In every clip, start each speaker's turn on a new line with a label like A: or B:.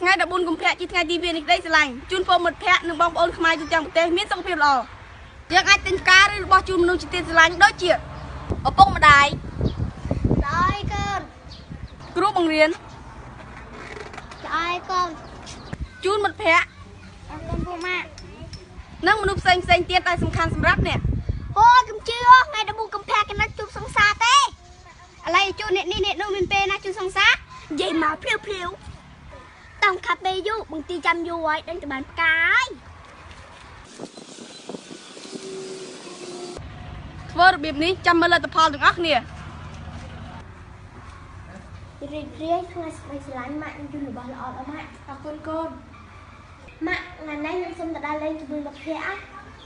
A: ថ្ងៃ14កុម្ភៈជាថ្ងៃទិវានៃក្តីស្រឡាញ់ជូនពរមិត្តភ័ក្តិនិងបងប្អូនខ្មែរទូទាំងប្រទេសមានសុខភាពល្អយើងអាចទិញផ្កាឬរបស់ជូនមនុស្សជាទីស្រឡាញ់ដូចជាឪពុកម្ដាយ
B: ល្អឯកូន
A: គ្រូបង្រៀន
B: ល្អឯកូន
A: ជូនមិត្តភ័ក្តិ
B: អរគុណពូម៉ាក់
A: និងមនុស្សផ្សេងផ្សេងទៀតដែលសំខាន់សម្រាប់អ្នក
B: អូយកុំជឿថ្ងៃ14កុម្ភៈគេណាត់ជួបសង្សារទេឥឡូវជួបអ្នកនេះអ្នកនោះមានពេលណាជួបសង្សារនិយាយមកភ្លាវភ្លាវតំខាប់ពេលយូរបางទីចាំយូរហើយដឹងតែបានផ្កាយ
A: ធ្វើរបៀបនេះចាំមើលលទ្ធផលទាំងអស់គ្នា
B: រីករាយថ្ងៃស្ដីស្រឡាញ់ម៉ាក់ខ្ញុំជូនរបស់ល្អដល់ម៉ាក់
C: អរគុណកូន
B: ម៉ាក់ថ្ងៃនេះខ្ញុំសូមទៅដើរលេងជាមួយមិត្តភ័ក្តិ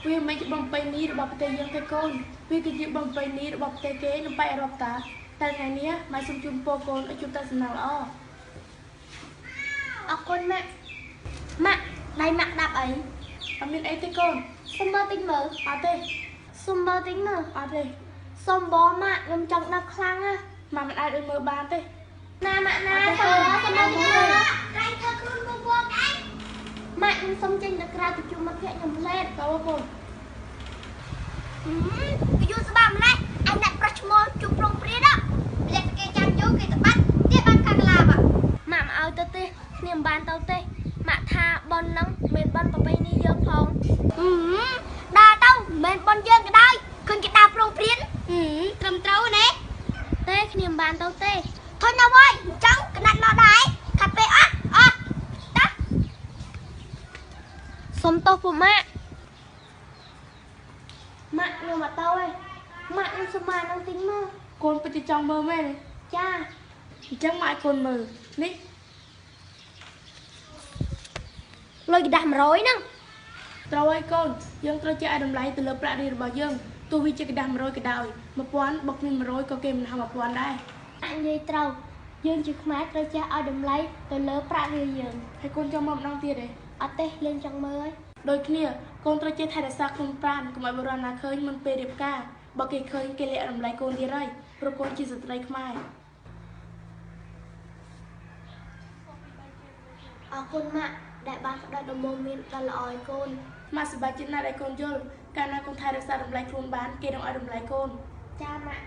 C: វាមិនជាបំពេញនេះរបស់ប្រទេសយើងទេកូនវាគឺជាបំពេញនេះរបស់ប្រទេសគេនៅប៉ែកអឺរ៉ុបតាតែថ្ងៃនេះម៉ែសូមជូនពរកូនឲ្យជួបតែសំណាងល្អ
B: អរគុណម៉ាក់ម៉ាក់ដៃម៉ាក់ដាប់អី
C: អត់មានអីទេកូន
B: សុំមើលតិចមើល
C: អត់ទេ
B: សុំមើលតិចមើល
C: អត់ទេ
B: សុំបងម៉ាក់ខ្ញុំចង់ដាប់ខ្លាំងណាស់
C: ម៉ាក់មិនអាចឲ្យមើលបានទេ
B: ណាម៉ាក់ណាសុំមើលសុំមើលតិចមើលដៃធ្វើខ្លួនបងបងឯងម៉ាក់ខ្ញុំសុំចេញទៅក្រៅទៅជួបមិត្តភ័ក្តិខ្ញុំផ្លែត
C: តើកូន
B: គេយូរស្បាម្លេះអញអ្នកប្រុសឈ្មោះជួបប្រុងព្រាដម្លេះគេចាំយូរគេទៅបាត់ទៀតបានកាកឡាបម៉ាក់មកឲ្យទៅទេគ្នាមិនបានទៅទេម៉ាក់ថាប៉ុនហ្នឹងមិនប៉ុនប្រពៃណីយើងផងដើរទៅមិនប៉ុនយើងក៏ដោយឃើញគេដើរប្រុងព្រានត្រឹមត្រូវណាទេគ្នាមិនបានទៅទេធន់ណាស់វ៉យអញ្ចឹងកណាត់មកដែរខាត់ពេលអត់អត់តាសុំទោសពួកម៉ាក់ម៉ាក់ខ្ញុំមកទៅឯងម៉ាក់ខ្ញុំសុំមកនឹងទិញមើល
C: កូនពិតជាចង់មើលមែន
B: ចា
C: អញ្ចឹងម៉ាក់ឲ្យកូនមើលនេះ
B: លុយกระดาษ100ហ្នឹង
C: ត្រូវហើយកូនយើងត្រូវចេះឲ្យតម្លៃទៅលើប្រាក់រៀលរបស់យើងទោះវាជាกระดาษ100ក៏ដោយ1000បើគ្មាន100ក៏គេមិនហៅ1000ដែរ
B: អញនិយាយត្រូវយើងជាខ្មែរត្រូវចេះឲ្យតម្លៃទៅលើប្រាក់រៀលយើង
C: ហើយកូនចង់មកម្ដងទៀតទេ
B: អត់ទេលេងចង់មើលហើយ
C: ដូចគ្នាកូនត្រូវចេះថែរក្សាខ្លួនប្រាណកុំឲ្យបុរសណាឃើញមុនពេលរៀបការបើគេឃើញគេលាក់តម្លៃកូនទៀតហើយព្រោះកូនជាស្ត្រីខ្មែរ
B: អរគុណម៉ាក់ដែលបានផ្ដល់ដំបូន្មានដ៏ល្អឲ្យកូន
C: ម៉ាក់សប្បាយចិត្តណាស់ដែលកូនយល់កាលណាកូនថែរក្សាតម្លៃខ្លួនបានគេនឹងឲ្យតម្លៃកូន
B: ចាម៉ាក់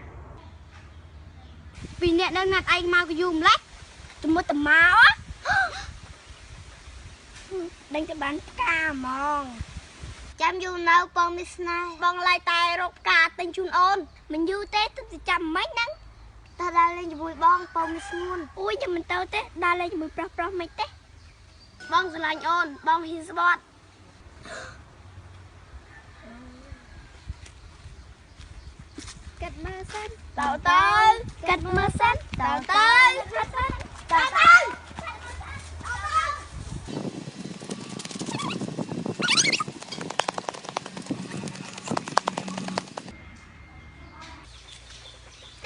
B: ពីអ្នកនឹងណាត់ឯងមកក៏យូរម្ល៉េះទៅមុតតមកដឹងទៅបានផ្កាហ្មងចាំយូរនៅបងមានស្នេហ៍បងឡាយតែរកផ្កាទិញជូនអូនមិនយូរទេទើបទៅចាំមិនហ្នឹងតើដើរលេងជាមួយបងបងមានស្ងួនអូយចាំមិនទៅទេដើរលេងជាមួយប្រុសប្រុសមិនទេបងស្រឡាញ់អូនបងហ៊ានស្បត់កាត់មើលសិនតើតើកាត់មើលសិនតើតើតើត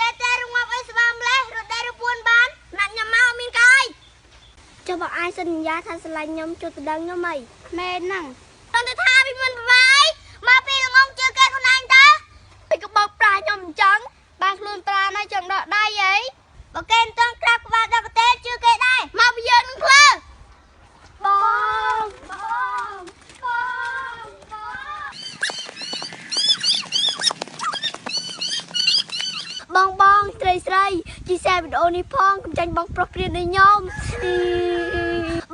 B: ើតែរងាប់អីស្បាម្លេះរត់ដែររពួនបានណាត់ញ៉ាំមកអត់មានកាយចុះបើឯងសន្យាថាស្រឡាញ់ខ្ញុំជួយទៅដឹងខ្ញុំអីមែនហ្នឹងតែថាពីមិនប្រវាយមកពីល្ងងជឿគេខ្លួនឯងតើពីក៏បោកប្រាខ្ញុំអញ្ចឹងបានខ្លួនប្រាណហើយចង់ដកដៃអីបើគេមិនតង់ក្រាបក្បាលដល់ប្រទេសជឿគេដែរមកពីយើងនឹងភ្លើបងបងបងបងស្រីស្រីជីសែវីដេអូនេះផងកុំចាញ់បងប្រុសព្រាននៃខ្ញុំ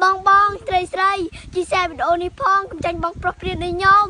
B: បងបងស្រីស្រីជីសែវីដេអូនេះផងកុំចាញ់បងប្រុសព្រាននៃខ្ញុំ